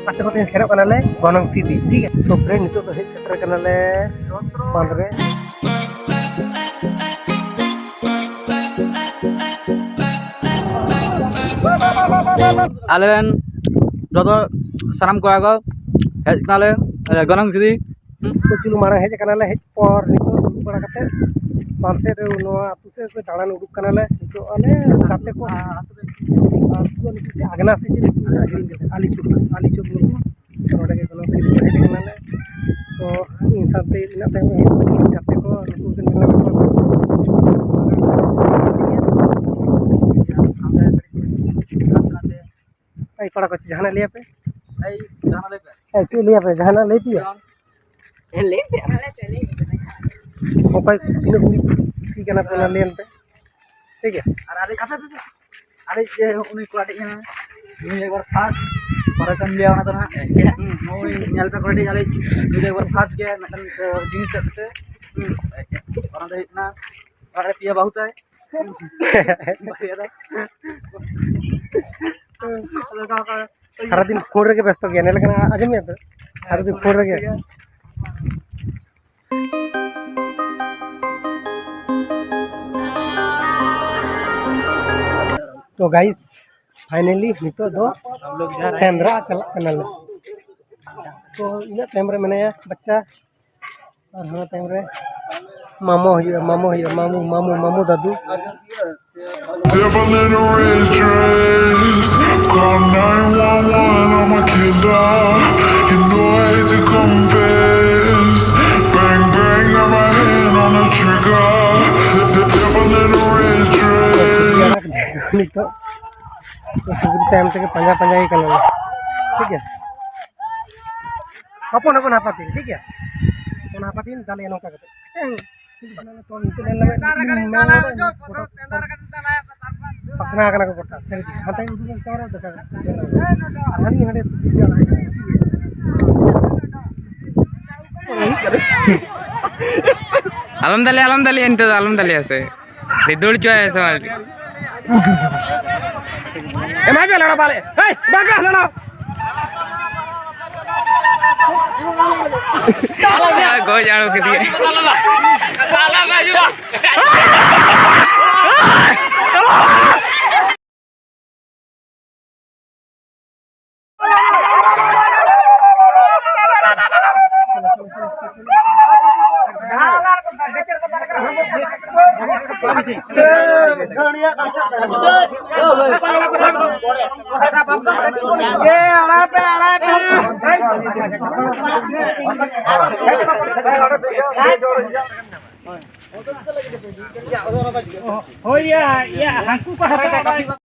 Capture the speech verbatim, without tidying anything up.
ᱜᱟᱛᱮ ᱠᱚᱛᱮ ᱥᱮᱱᱚᱜ ᱠᱟᱱᱟᱞᱮ ᱜᱚᱱᱚᱝ ᱥᱤᱫᱤ, ᱴᱷᱤᱠ ᱜᱮᱭᱟ᱾ ᱥᱚᱵ ᱨᱮ ᱱᱤᱛᱚᱜ ᱫᱚ ᱦᱮᱡ ᱥᱮᱴᱮᱨ ᱠᱟᱱᱟᱞᱮ ᱵᱟᱸᱫᱽ ᱨᱮ᱾ ᱟᱞᱮ ᱨᱮᱱ ᱡᱚᱛᱚ ᱥᱟᱱᱟᱢ ᱠᱚᱲᱟ ᱠᱚ ᱦᱮᱡ ᱠᱟᱱᱟᱞᱮ, ᱮ, ᱜᱚᱱᱚᱝ ᱥᱤᱫᱤ᱾ ᱠᱤᱪᱷᱩ ᱢᱟᱲᱟᱝ ᱦᱮᱡ ᱠᱟᱱᱟᱞᱮ, ᱦᱮᱡ ᱯᱚᱨ ᱱᱤᱛᱚᱜ ᱫᱩᱲᱩᱵ ᱵᱟᱲᱟ ᱠᱟᱛᱮ ᱵᱟᱸᱫᱽ ᱥᱮᱫ ᱨᱮ ᱱᱚᱣᱟ ᱟᱹᱛᱩ ᱥᱮᱫ ᱠᱚ ᱫᱟᱬᱟᱱ ᱩᱰᱩᱠ ᱠᱟᱱᱟᱞᱮ᱾ ᱱᱤᱛᱚᱜ ᱟᱞᱮ ᱜᱟᱛᱮ ᱠᱚ, ᱟᱹᱛᱩ ᱫᱚ ᱟᱜᱽᱱᱟ ᱥᱮ ᱪᱮᱫ ᱧᱩᱛᱩᱢ ᱢᱮᱱᱟᱜᱼᱟ, ᱦᱤᱲᱤᱧ ᱠᱮᱫᱟ᱾ ᱟᱹᱞᱤ ᱪᱩᱠ, ᱟᱹᱞᱤ ᱪᱩᱠ ᱧᱩᱛᱩᱢ᱾ ᱱᱚᱰᱮ ᱜᱮ ᱜᱚᱱᱚᱝ ᱥᱤᱫᱤ ᱠᱚ ᱦᱮᱡ ᱠᱟᱱᱟᱞᱮ᱾ ᱛᱚ ᱤᱧ ᱥᱟᱶᱛᱮ ᱢᱮᱱᱟᱜ ᱛᱟᱭᱟ ᱜᱟᱛᱮ ᱠᱚ, ᱱᱩᱠᱩ ᱜᱮ ᱧᱮᱞ ᱧᱟᱢ ᱠᱚᱣᱟ᱾ ᱮᱭ ᱠᱚᱲᱟ ᱠᱚ, ᱡᱟᱦᱟᱱᱟᱜ ᱞᱟᱹᱭ ᱟᱯᱮ? ᱮᱭ, ᱡᱟᱦᱟᱱᱟᱜ ᱞᱟᱹᱭ ᱯᱮ᱾ ᱮᱭ, ᱪᱮᱫ ᱞᱟᱹᱭ ᱟᱯᱮ? ᱡᱟᱦᱟᱱᱟᱜ ᱞᱟᱹᱭ ᱯᱮᱭᱟ? ᱞᱟᱹᱭ ᱯᱮ᱾ ᱚᱠᱚᱭ ᱛᱤᱱᱟᱹᱜ ᱠᱩᱲᱤ ᱠᱩᱥᱤ ᱠᱟᱱᱟ ᱯᱮ, ᱚᱱᱟ ᱞᱟᱹᱭ ᱯᱮ᱾ ᱴᱷᱤᱠ ᱜᱮᱭᱟ? ᱟᱨ ᱟᱞᱮ, ᱟᱞᱮ ᱡᱮ ᱩᱱᱤ ᱠᱚᱲᱟ ᱴᱷᱮᱡ ᱠᱟᱱᱟ, ᱱᱩᱭ ᱮᱠᱵᱟᱨ ᱯᱷᱟᱥᱴ, ᱯᱚᱨᱮ ᱛᱮᱢ ᱞᱟᱹᱭᱟ ᱚᱱᱟ ᱫᱚ ᱱᱟᱦᱟᱜ᱾ ᱦᱩᱸ, ᱱᱩᱭ ᱧᱮᱞ ᱯᱮ ᱠᱚᱲᱟ ᱴᱷᱮᱡ, ᱟᱞᱮ ᱱᱩᱭ ᱫᱚ ᱮᱠᱵᱟᱨ ᱯᱷᱟᱥᱴ ᱜᱮ ᱢᱤᱫᱴᱟᱝ, ᱮ, ᱡᱤᱱᱤᱥ ᱥᱮᱫ ᱛᱮ᱾ ᱦᱩᱸ, ᱚᱱᱟ ᱫᱚ ᱦᱩᱭᱩᱜ ᱠᱟᱱᱟ, ᱚᱲᱟᱜ ᱨᱮ ᱯᱮᱭᱟ ᱵᱟᱹᱦᱩ ᱛᱟᱭ᱾ ᱥᱟᱨᱟᱫᱤᱱ ᱯᱷᱳᱱ ᱨᱮᱜᱮ ᱵᱮᱥᱛᱚ ᱜᱮᱭᱟ, ᱧᱮᱞ ᱠᱟᱱᱟ, ᱟᱸᱡᱚᱢ ᱢᱮᱭᱟ ᱛᱚ? ᱥᱟᱨᱟᱫᱤᱱ ᱯᱷᱳᱱ ᱨᱮᱜᱮ᱾ ᱛᱚ ᱜᱟᱭᱤᱥ, ᱯᱷᱟᱭᱱᱟᱞᱤ ᱱᱤᱛᱚᱜ ᱫᱚ ᱥᱮᱸᱫᱽᱨᱟ ᱪᱟᱞᱟᱜ ᱠᱟᱱᱟᱞᱮ᱾ ᱛᱚ ᱤᱱᱟᱹᱜ ᱛᱟᱭᱚᱢ ᱨᱮ ᱢᱮᱱᱟᱭᱟ ᱵᱟᱪᱪᱟ, ᱟᱨ ᱦᱟᱱᱟ ᱛᱟᱭᱚᱢ ᱨᱮ ᱢᱟᱢᱚ ᱦᱩᱭᱩᱜᱼᱟ, ᱢᱟᱢᱚ ᱦᱩᱭᱩᱜᱼᱟ, ᱢᱟᱢᱚ, ᱢᱟᱢᱚ, ᱢᱟᱢᱚ ᱫᱟᱫᱩ᱾ Devil in a red dress, call nine one one, I'm a killer. You know I hate to confess. Bang bang, got my hand on the trigger. The devil in a red dress. ᱱᱤᱛᱚᱜ ᱥᱩᱠᱨᱤ ᱛᱟᱭᱚᱢ ᱛᱮᱜᱮ ᱯᱟᱸᱡᱟ ᱯᱟᱸᱡᱟ ᱜᱮ ᱠᱟᱱᱟ, ᱴᱷᱤᱠ ᱜᱮᱭᱟ᱾ ᱦᱚᱯᱚᱱ ᱦᱚᱯᱚᱱ ᱦᱟᱯᱟᱛᱤᱧ, ᱴᱷᱤᱠ ᱜᱮᱭᱟ? ᱦᱚᱯᱚᱱ ᱦᱟᱯᱟᱛᱤᱧ ᱫᱟᱞᱮᱭᱟ ᱱᱚᱝᱠᱟ ᱠᱟᱛᱮ᱾ ᱛᱚ ᱱᱤᱛᱚᱜ ᱧᱮᱞ ᱞᱮᱢᱮ, ᱯᱟᱥᱱᱟᱣ ᱠᱟᱱᱟ ᱠᱚ ᱜᱚᱴᱟ, ᱥᱟᱹᱨᱤ ᱜᱮ᱾ ᱦᱟᱱᱛᱮ ᱩᱫᱩᱜ ᱢᱮ, ᱠᱮᱢᱮᱨᱟ ᱫᱮᱠᱷᱟᱣ ᱢᱮ᱾ ᱟᱨ ᱦᱟᱹᱱᱤ ᱦᱟᱸᱰᱮ ᱥᱩᱠᱨᱤ ᱟᱲᱟᱜ ᱠᱟᱱᱟ, ᱴᱷᱤᱠ ᱜᱮᱭᱟ? ᱟᱞᱚᱢ ᱫᱟᱞᱮᱭᱟ, ᱟᱞᱚᱢ ᱫᱟᱞᱮᱭᱟ, ᱱᱤᱛᱚᱜ ᱫᱚ ᱟᱞᱚᱢ ᱫᱟᱞᱮᱭᱟ ᱥᱮ᱾ ᱫᱟᱹᱲ ᱦᱚᱪᱚᱣᱟᱭ ᱥᱮ ᱵᱟᱝ? ᱮᱢᱟᱭ ᱯᱮ ᱞᱟᱲᱟ ᱵᱟᱞᱮ᱾ ᱦᱮᱭ, ᱵᱟᱝ ᱯᱮ ᱞᱟᱲᱟ᱾ ᱜᱚᱡ ᱟᱬᱜᱚ ᱠᱮᱫᱮᱭᱟᱭ᱾ ᱦᱳᱭ, ᱭᱟ, ᱭᱟ, ᱦᱟᱹᱱᱠᱩ ᱠᱚ ᱦᱟᱛᱟᱣ